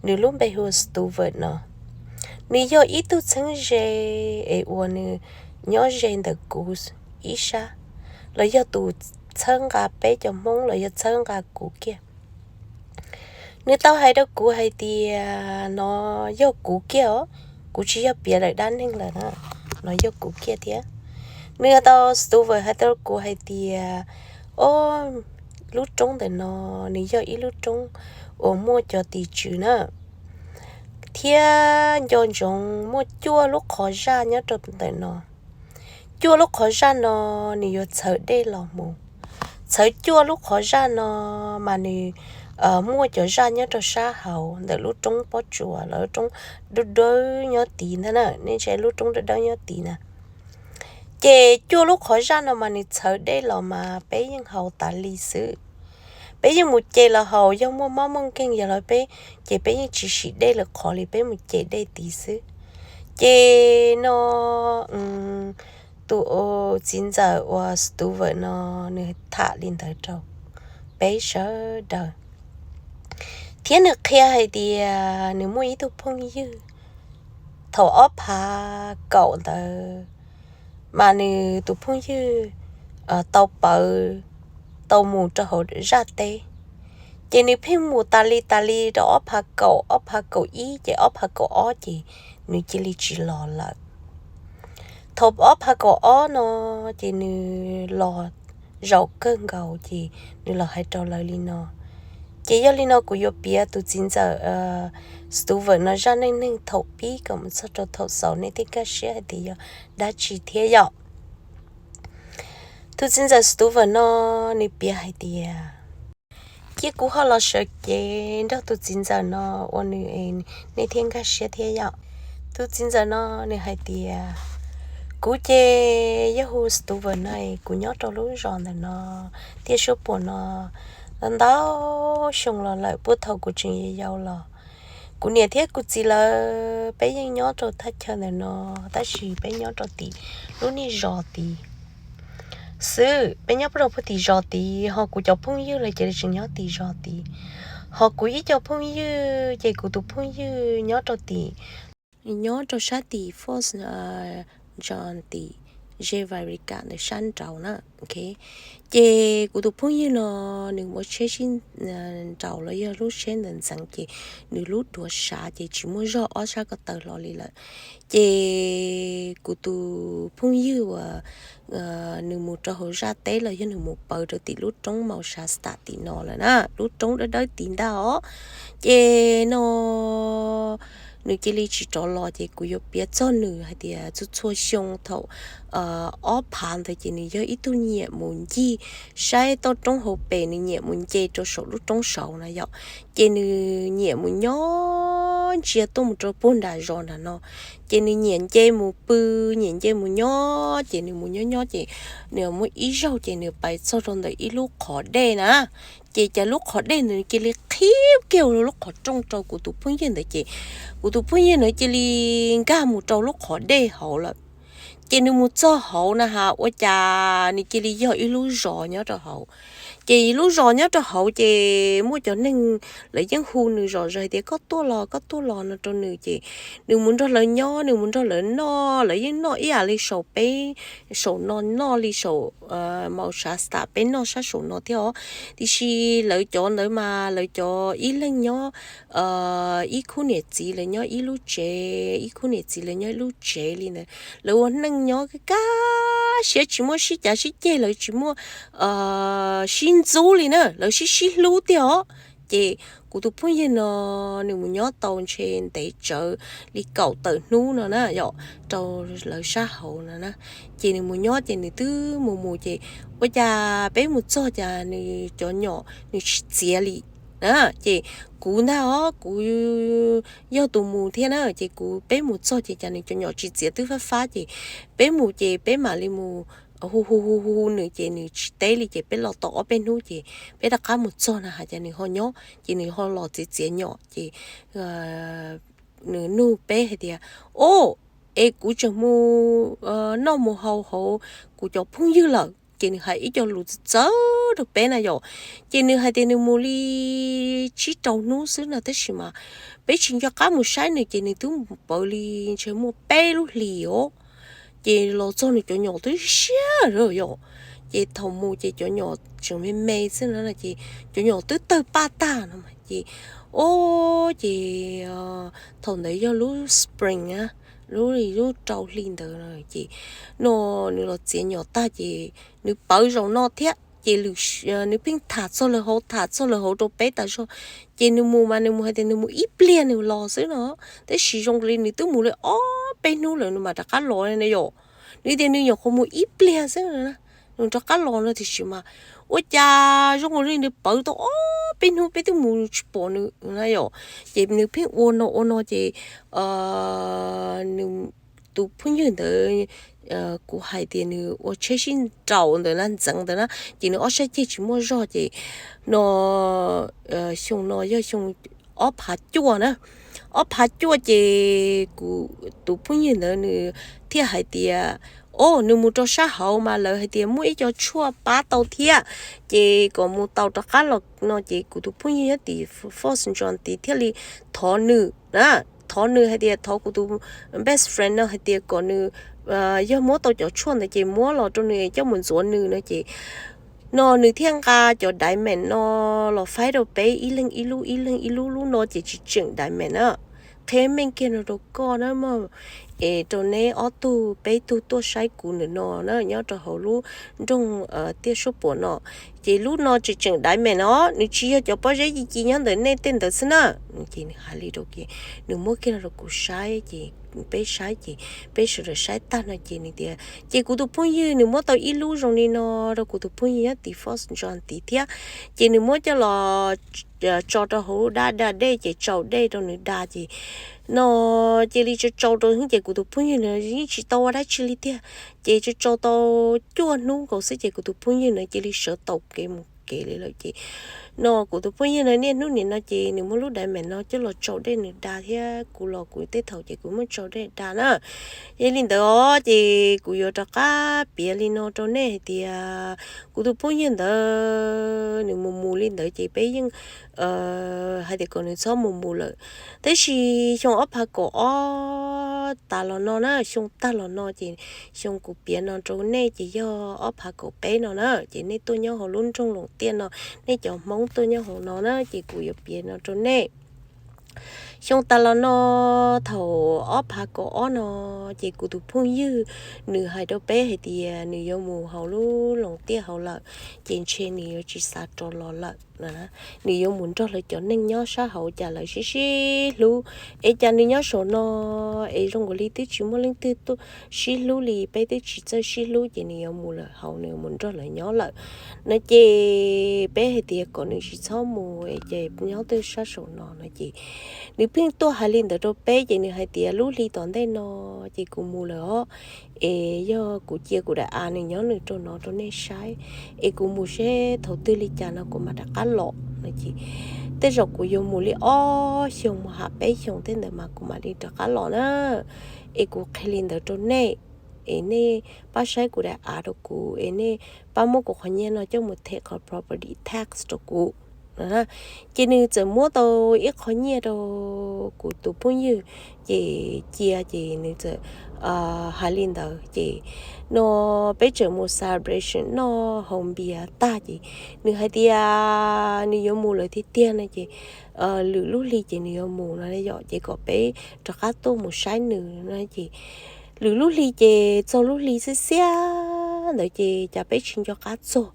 nws lub npe hu ua Stewart no. Nws yog ib tug txheeb ze es uas nws nyob ze ntawm kuv ib sab, los yog tus txhawb nqa peb cov Hmoob los yog txhawb nqa kuv kiag. Nws tau hais rau kuv hais tias no yog kuv kiag os, kuv tsis yog piav lawm dab neeg lawm na, no yog kuv kiag thiab. Nws tau, Stewart hais rau kuv hais tias, o, lub roob ntawm no nws yog ib lub roob uas muaj cov tis tswv na, thiab nco ntsoov muaj cuaj lub qhov zaj nyob rau ntawm no. Cuaj lub qhov zaj no nws yuav txhawv dej los mus. Txhawv cuaj lub qhov zaj no mas nws muaj cov zaj nyob rau sab hauv ntawm lub roob pob tsuas los lub roob dawb dawb nyob tid ntag na, nej ntsia lub roob dawb dawb nyob tid na. Ces cuaj lub qhov zaj no mas nws txhawv dej los mas peb yeej haus tas li xwb. Peb yeej mus ce los haus, yog muaj mob muaj nkeeg yog los peb, ces peb yeej tsis sim dej lawm qhov li, peb mus ce dej tid xwb. Ces no tus txiv ntxawm uas Stewart no nws tham li ntawd rau peb sawv daws, thiab nws qhia hais tias nws muaj ib tug phooj ywg thaum ob phav kaum ntawd, mas nws tus phooj ywg tau pawv, tau mus rau hauv zaj teb. Ces nws pheej mus tas li tas li rau ob phav kaum, ob phav kaum ib, ces ob phav kaum ob ces nws cia li tsis los lawm. Thaum ob phav kaum ob no ces nws los zaum kawg nkaus ces nws los hais rau lawv li no. Ces yog li no kuv yuav piav tus txiv ntxawm Stewart no zaj neej neeg thaum pib kom mus txog rau thaum xaus, nej thiaj kaj siab hais tias yog dab tsi thiab yom. Tus txiv ntxawm Stewart no nws piav hais tias, Cia kuv ho los sawv cev nrog tus txiv ntxawm no ua nws, nej thiaj nkag siab thiab yom. Tus txiv ntxawm no nws hais tias, kuv ces yog hu Stuart no, kuv nyob rau lub zos ntawm no, tiaj suab puam no ntau xyoo los lawm, puag thaum kuv tseem yau yau los. Kuv niam thiab kuv txiv lawv peb yeej nyob rau thaj chaw ntawm no, tab sis peb nyob rau tim lub niag zos tid xwb, peb nyob rau puag tim zos tid, ho kuv cov phooj ywg lawv ces tseem nyob tim zos tid. Ho kuv ib co phooj ywg ces kuv tus phooj ywg nyob rau tim, nyob rau sab tim Fort John tim ze Wairika ntawm sab nraud na. Ces kuv tus phooj ywg no nws muaj tsheb sib nraus los yog lub tsheb ntawd ntxeev ces nws lub duav sav ces tsis muaj zog ob sab ko taw hlo li lawm. Ces kuv tus phooj ywg uas nws mus rau hauv zaj teb los yog nws mus pawv rau tim lub roob Mauxhasta tim no lawm na, lub roob dawb dawb tid ntag os. Ces no nws cia li tsis rov los ces kuv yuav piav txog nws hais tias txhua txhua xyoo thaum ob phav ntawd ces nws yog ib tug nyiam mus ncig saib toj roob hauv pes, nws nyiam mus nce rau saum lub roob saud na yom. Ces nws nyiam mus nyob ntsia tuaj mus rau puag nram zos nram no. Ces nws nyiam nce mus pw, nyiam nce mus nyob, ces nws mus nyob nyob ces nws muaj ib zaug ces nws pais txog rau ntawm ib lub qhov dej na. Ces cas lub qhov dej ntawd cia li qhib kiag lub qhov rooj rau kuv tus phooj ywg ntawd ces kuv tus phooj ywg ntawd cia li nkag mus rau lub qhov dej hauv lawm. Ces nws mus txog hauv na has ua cas nws cia li yog ib lub zos nyob rau hauv. Ces lub zos nyob rau hauv ces muaj cov neeg lawv yeej hu nws zom zaws hais tias koj tuaj los, koj tuaj los no rau nws ces nws mus nrog lawv nyob, nws mus nrog lawv noj, lawv yeej noj ib yam li saum peb, saum no noj li saum Mauxhasta peb noj sab saum no thiab os. Tiam sis lawv cov ntawd mas lawv cov ib leeg nyob ib khub niam txiv lawv nyob ib lub tsev, ib khub niam txiv lawv nyob ib lub tsev li ntawd. Lawv ua neej nyob kaj siab, tsis muaj sib cav sib ceg, lawv tsis muaj sib ntxub li na, lawv sib sib hlub tiag os. Ces kuv tus phooj ywg no nws mus nyob tau ntshe ntev tsawv li kaum tawm hnub no na yom, rau lawv sab hauv no na. Ces nws mus nyob ces nws twb mus mus ces ua cas peb mus txog cas nws cov nyom nws tsis txiav li. Ces kuv ntag os, kuv yog tus mus thiab na, ces kuv peb mus txog ces cas nws cov nyom tsis txiav twb fab fab ces peb mus ces peb mam li mus hu hu hu hu nws ces nws tsis teb li ces peb los tau ob peb hnub ces peb rov qab mus txog na has cas nws ho nyob ces nws ho los txiav txiav nyom ces nws nug peb hais tias, o, es kuv tseem mus noj mus haus hauv kuv cov phooj ywg lawm. Ces nws hais ib co lus txawv txawv rau peb na yom. Ces nws hais tias nws mus li tsib rau hnub xwb na tab sis mas peb tsis nco qab mus saib nws ces nws twb mus pawv li ntshe muaj peb lub hlis os. Ces los txog nws cov nyom twb siab lawm yom. Ces thaum mus ces cov nyom tseem me me xwb na ces cov nyom twb tawg paj tag no ces, o, ces thaum ntawd yog lub spring na, lub, lub rau hli ntawd ces no nws los txiav nyom tag ces nws pawv zaum no thiab ces nws pheej tham txog lawv hauv, tham txog lawv hauv rau peb tas zog. Ces nws mus mas nws mus hais tias nws mus ib pliag nws los xwb no, tab sis zoo li nws twb mus li ob peb hnub lawm nws mam rov qab los li na yom. Nws tias nws nyuam qhuav mus ib pliag xwb na, nws rov qab los no tiam sis mas ua cas zoo li nws pawv tau ob peb hnub peb twb mus tsis pom nws na yom. Ces nws pheej ua no ua no ces nws tus phooj ywg ntawd, kuv hais tias nws ua tsheb sib nraus ntawd na, ntxeev ntawd na, ces nws ob sab ceg tsis muaj zog ces no xyoo no yog xyoo ob phav cuaj na, ob phav cuaj ces kuv tus phooj ywg ntawd nws thiaj hais tias, o, nws mus rau sab hauv mas lawv hais tias muaj ib co tshuaj pab tau thiab, ces kom mus tau rov qab los no ces kuv tus phooj ywg nyob tim Fort John tid thiaj li thov nws na, thov nws hais tias thov kuv tus best friend no hais tias kom nws yog muab tau cov tshuaj ntawd ces muab los rau nws coj mus ntxuav nws no ces no nws thiaj nqa cov diamond no los faib rau peb ib leeg ib lub ib leeg ib lub, lub no ces tsis tseem diamond na. Qhia meej kiag no rau koj na mog, es rau neb ob tug peb tug tuaj saib kuv ntawm no na nyob rau hauv lub nroog tiaj suab puam no, Ces lub no tseem tseem diamond no, nws tsis yog cov pob zeb ci ci nyob ntawm nej tej ntawd xwb na. Ces nws hais li rau kuv, nws muab kiag los rau kuv saib ces peb saib ces peb sawv daws saib tag no ces nws tias, ces kuv tus phooj ywg nws muab tau ib lub zoo li no rau kuv tus phooj ywg nyob tim Fort John tid thiab, ces nws muab coj los tso rau hauv lub dab da dej ces tsau dej rau nws da ces no cia li tsau tsau rau ces kuv tus phooj ywg na yeej tsis tau ua dab tsi li tiag. Ces tsau tsau tau cuaj hnub nkaus xwb ces kuv tus phooj ywg na cia li sawv tau kev mus kev li lawm ces no kuv tus phooj ywg na niaj hnub nim no ces nws muab lub diamond no coj los tsau dej nws da thiab kuv los kuv tej thaum ces kuv muab tsau dej da na. Yog li ntawd os ces kuv yuav rov qab piav li no rau nej hais tias kuv tus phooj ywg ntawd nws mus mus li ntawd ces peb yeej hais tias kom nws txhob mus mus lawm. Tab sis xyoo ob phav kaum ob tas los no na, xyoo tag los no ces xyoo kuv piav no rau nej ces yog ob phav kaum peb no na, ces nej tuaj nyob hauv lub nroog Loos Tiaj no, nej cov Hmoob tuaj nyob hauv no na ces kuv yuav piav no rau nej. Xyoo tas los no, thaum ob phav kaum ob no, ces kuv tus phooj ywg nws hais rau peb hais tias nws yuav mus hauv lub Loos Tiaj hauv lawm, ces ntshe nws yuav tsis xav rov los lawm. Nws yuav mus nrog lawv cov neeg nyob sab hauv cas lawv sib sib hlub, es cas nws nyob saum no es zoo nkaus li twb tsis muaj leej twg tuaj sib hlub li, peb twb tsis txawj sib hlub ces nws yuav mus lawm hauv nws mus nrog lawv nyob lawm no ces peb hais tias kom nws tsis txhob mus es ces nyob twb sab saum no no ces nws pheej tuaj hais li ntawd rau peb ces nws hais tias lub hli tom ntej no ces kuv mus lawm os, es yog kuv cia kuv daim av nws nyob nws rau no rau nej saib, es kuv mus seb thaum twg li cas no kuv mam rov qab los no ces tej zaum kuv yuav mus li ob xyoos mus ham peb xyoos tej ntawd mas kuv mam li rov qab los na. Es kuv qhia li ntawd rau nej, es nej pab saib kuv daim av rau kuv es nej pab muab kuv qhov nyiaj no coj mus them qhov property tax rau kuv. Ces nws txawm muab tau ib qho nyiaj rau kuv tus phooj ywg, ces cia ces nws txawm hais li ntawd ces no peb tseem mus celebration noj haus npias tag ces nws hais tias nws yuav mus lawm tiag tiag no ces lwm lub hli ces nws yuav mus no yom, ces kom peb rov qab tuaj mus saib nws no ces lwm lub hli ces txog lub hli xiab xiab ntawd ces cas peb tsis nco qab txog.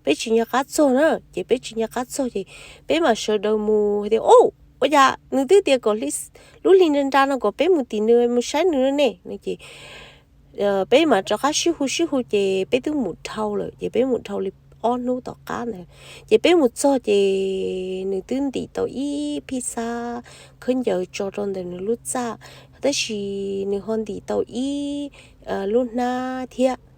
Peb tsis nco qab txog na, ces peb tsis nco qab txog ces peb mam sawv daws mus hais tias, Au, ua cas nws twb tias kom lub hli nra nra no kom peb mus tim nws mus saib nws ne? No ces peb mam rov qab sib hu sib hu ces peb twb mus dhau lawm, ces peb mus dhau li ob hnub tom qab ntawd ces peb mus txog ces nws twb ntim tau ib phij xab khaub ncaws tso rau ntawm nws lub txaj, tab sis nws ho ntim tau ib lub hnab thiab.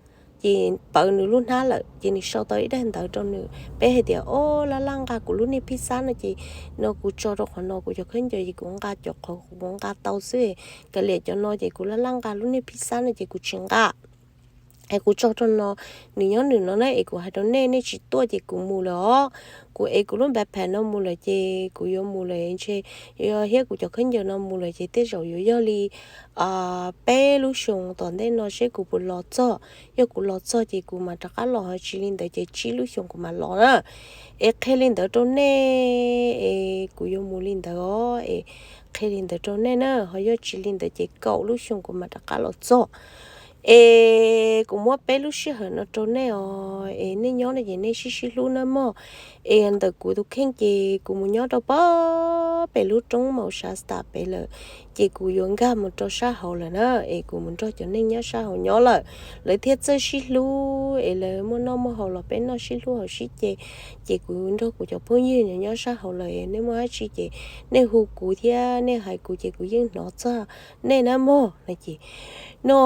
Ces pawv nws lub hnab lawm ces nws sau tau ib daim ntawv rau nws, peb hais tias, Au, laj laj nqa kuv lub niag phij xab no ces no kuv tso rau qhov no kuv cov khaub ncaws ces kuv nqa cov qhov kuv nqa tau xwb, kav liam cov no ces kuv laj laj nqa lub niag phij xab no ces kuv tsis nqa. Es kuv tso rau no, nws nyob nws no na, es kuv hais rau nej, nej tsis tuaj ces kuv mus lawm os. Kuv ev kuv lub backpack no mus lawm ces kuv yuav mus lawm ntshe, thiab kuv cov khaub ncaws no mus lawm ces tej zaum yuav yog li peb lub xyoos tom ntej no seb kuv puas los txog. Yog kuv los txog ces kuv mam rov qab los, ho tsis li ntawd ces tsib lub xyoos kuv mam los na. Es qhia li ntawd rau nej, es kuv yuav mus li ntawd os, es qhia li ntawd rau nej na, ho yog tsis li ntawd ces kaum lub xyoos kuv mam rov qab los txog. Es kuv muab peb lub sij hawm no rau nej os, es nej nyob no ces nej sib sib hlub nawb mog. Es ntawm kuv tus kheej ces kuv mus nyob rau pem, pem lub roob Mount Shasta pem lawm, ces kuv yuav nkag mus rau sab hauv lawm na, es kuv mus nrog cov neeg nyob sab hauv nyob lawm, lawv thiaj txawj sib hlub, es lawv muaj noj muaj haus los peb noj sib hlub haus sib ce. Ces kuv nrog kuv cov phooj ywg nyob sab hauv lawm, nej muaj dab tsi ces nej hu kuv thiab nej hais kuv ces kuv yeej hnov txog nej nawb mog no ces no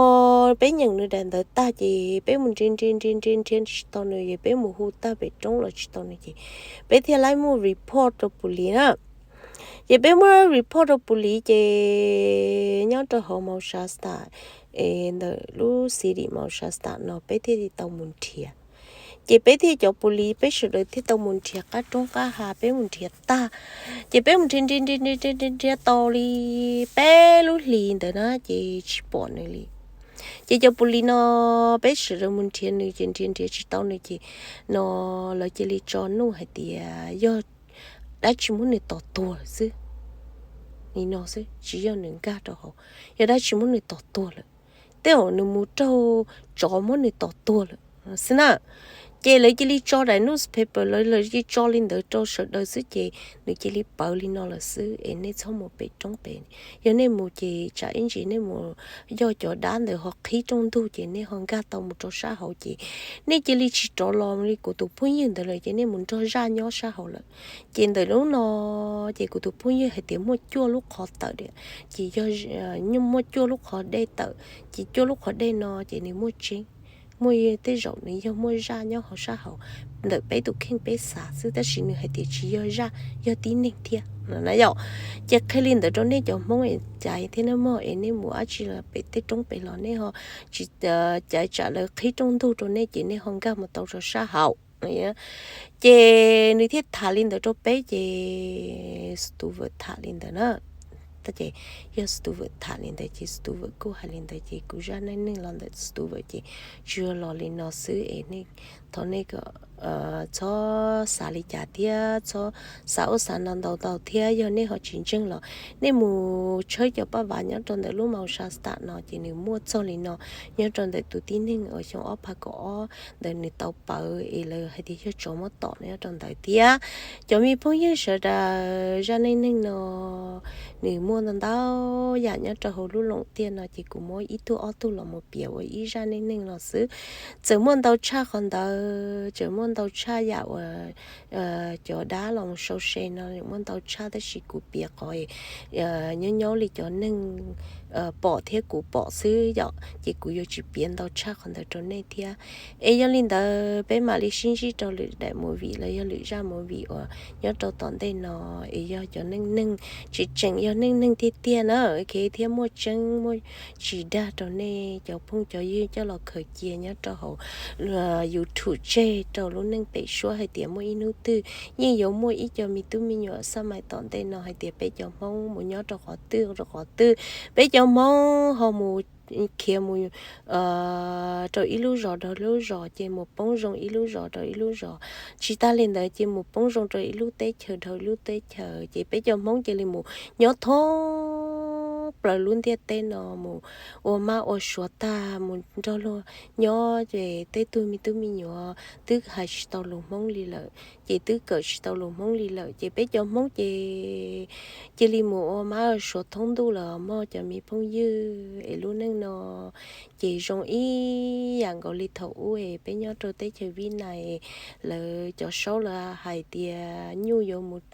peb nyeem nws daim ntawv tag ces peb mus nrhiav nrhiav nrhiav nrhiav nrhiav tsis tau nws, ces peb mus hu tag pem roob los tsis tau nws ces peb thiaj li muab report rau pus lis na. Ces peb muab report rau pus lis ces nyob rau hauv Mount Shasta, es ntawm lub city Mount Shasta no peb thiaj li tau mus nrhiav. Ces peb thiaj cov pus lis peb sawv daws thiaj tau mus nrhiav qab roob qab hav, peb mus nrhiav tag. Ces peb mus nrhiav nrhiav nrhiav nrhiav nrhiav nrhiav tau li peb lub hlis ntawd na ces tsis pom nws li. Ces cov pus lis no peb sawv daws mus nrhiav nws ces nrhiav nrhiav tsis tau nws ces no lawv cia li tso nuj hais tias yog dab tsi muab nws tom tuag lawm xwb. Nim no xwb tsis yog nws nkag rau hauv, yog dab tsi muab nws tom tuag lawm. Tej zaum nws mus raug tsov muab nws tom tuag lawm xwb na. Ces lawv cia li tso daim newspaper, lawv lawv cia li tso li ntawd rau sawv daws xwb ces nws cia li pawv li no lawm xwb es nej txhob mus pem roob pem. Yog nej mus ces tsam ib ntsis nej mus yog cov dab ntawd ho qhib rooj ntug ces nej ho nkag tau mus rau sab hauv ces nej cia li tsis rov los li kuv tus phooj ywg ntawd lawm ces nej mus nrog zaj nyob sab hauv lawm. Ces ntawm lub no ces kuv tus phooj ywg hais tias muaj cuaj lub qhov tawm, ces yog muaj cuaj lub qhov dej tawm, ces cuaj lub qhov dej no ces nws muaj tseeb, muaj tej zaum nws yog muaj zaj nyob hauv sab hauv ntawm peb tus kheej peb xav xwb tab sis nws hais tias tsis yog zaj, yog tib neeg thiab no na yom. Ces qhia li ntawd rau nej cov Hmoob es caiv thiab na mog es nej mus dab tsi los pem tej roob pem los nej ho tsis caiv tsam lawv qhib rooj ntug rau nej ces nej ho nkag mus tau rau sab hauv. Ces nws thiaj tham li ntawd rau peb ces Stuart tham li ntawd na. Ces yog Stuart tham li ntawd ces Stuart kuj hais li ntawd ces kuv zaj neej neeg los ntawm Stuart ces tsuas los li no xwb es thov nej kom txhob xav li cas thiab txhob xav ub xav no ntau ntau thiab. Yog nej ho tsis ntseeg los nej mus tshawb cov paj vav nyob rau ntawm lub Mausa Stat no ces nws muaj txog li no nyob rau ntawm tus tib neeg uas xyoo ob phav kaum ob ntawd nws tau pawv es lawv hais tias yog tsov muab tom nyob rau ntawd thiab. Cov me phooj ywg sawv daws, zaj neej neeg no nws muaj ntau ntau yam nyob rau hauv lub Loos Tiaj no ces kuv muab ib tug ob tug los mus piav ua ib zaj neej neeg no xwb. Txawm muaj ntau tshaj qhov ntawd, txawm muaj ntau tshaj yam uas cov dab los sau se no muaj ntau tshaj tab sis kuv piav qhov nyob nyob li cov neeg pom thiab kuv pom xwb yom, ces kuv yuav tsis piav ntau tshaj qhov ntawd rau nej thiab. Es yog li ntawd peb mam li sib ntsib rau lwm daim movie los yog lwm zaj movie uas nyob rau tom ntej no, es yog cov neej neeg tseem tseem yog neej neeg tiag tiag na, thiab muaj tseeb muaj tsis dag rau nej cov phooj cov ywg coj los khaws cia nyob rau hauv YouTube tseg rau lub neej pem suab hais tias muaj ib hnub twg yeej yuav muaj ib co me tub me nyuam xab mais tom ntej no hais tias peb cov Hmoob mus nyob rau qhov twg rau qhov twg, peb cov Hmoob ho mus khiav mus rau ib lub zos rau lub zos, ces mus poob zoo ib lub zos rau ib lub zos. Tsis tas li ntawd ces mus poob zoo rau ib lub teb chaws rau ib lub teb chaws, ces peb cov Hmoob cia li mus nyob thoob plaws lub ntiaj teb no, mus ua mab ua suav tag, mus nrog luag nyob, ces tej tug me tub me nyuam twb hais tsis tau lus Hmoob li lawm, ces twb kawm tsis tau lus Hmoob li lawm, ces peb cov Hmoob ces cia li mus ua mab ua suav thoob ntuj lawm mog cov me phooj ywg. Es lub neej no ces zoo ib yam nkaus li thaum ub es peb nyob rau teb chaws Vib Nais, lawv cov saub lawv hais tias nyuj yuav mus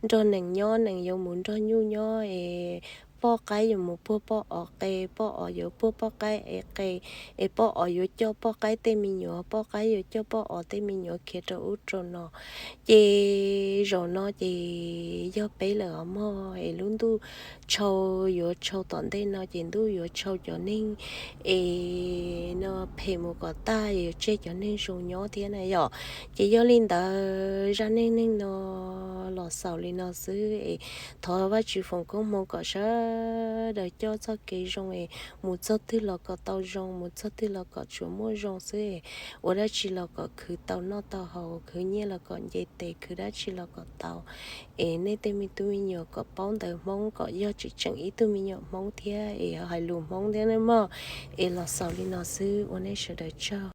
nrog nees nyob, nees yuav mus nrog nyuj nyob, es poj qaib yuav mus puag poj os qe, poj os yuav puag poj qaib es qe, es poj os yuav coj poj qaib tej me nyuam, poj qaib yuav coj poj os tej me nyuam khiav rau ub rau no. Ces zaum no ces yog peb lawm os mog, es lub ntuj tshau yuav tshau tom ntej no ces ntuj yuav tshau cov neeg es no phem mus kom tag, yuav tseg cov neeg zoo nyob thiab na yom. Ces yog li ntawd zaj neej neeg no los xaus li no xwb es thov Vajtswv foom koob hmoov kom sawv daws coj txoj kev zoo es mus txog twg los kom tau zoo, mus txog twg los kom tsuas muaj zoo xwb es ua dab tsi los kom khwv tau noj tau haus, khwv nyiaj los kom nce tes, khwv dab tsi los kom tau. Es nej tej me tub me nyuam kom paub ntawv Hmoob, kom yog tseem tseem ib tug me nyuam Hmoob thiab es hais lus Hmoob thiab nawb mog. Es los xaus li no xwb, ua nej sawv daws tsaug.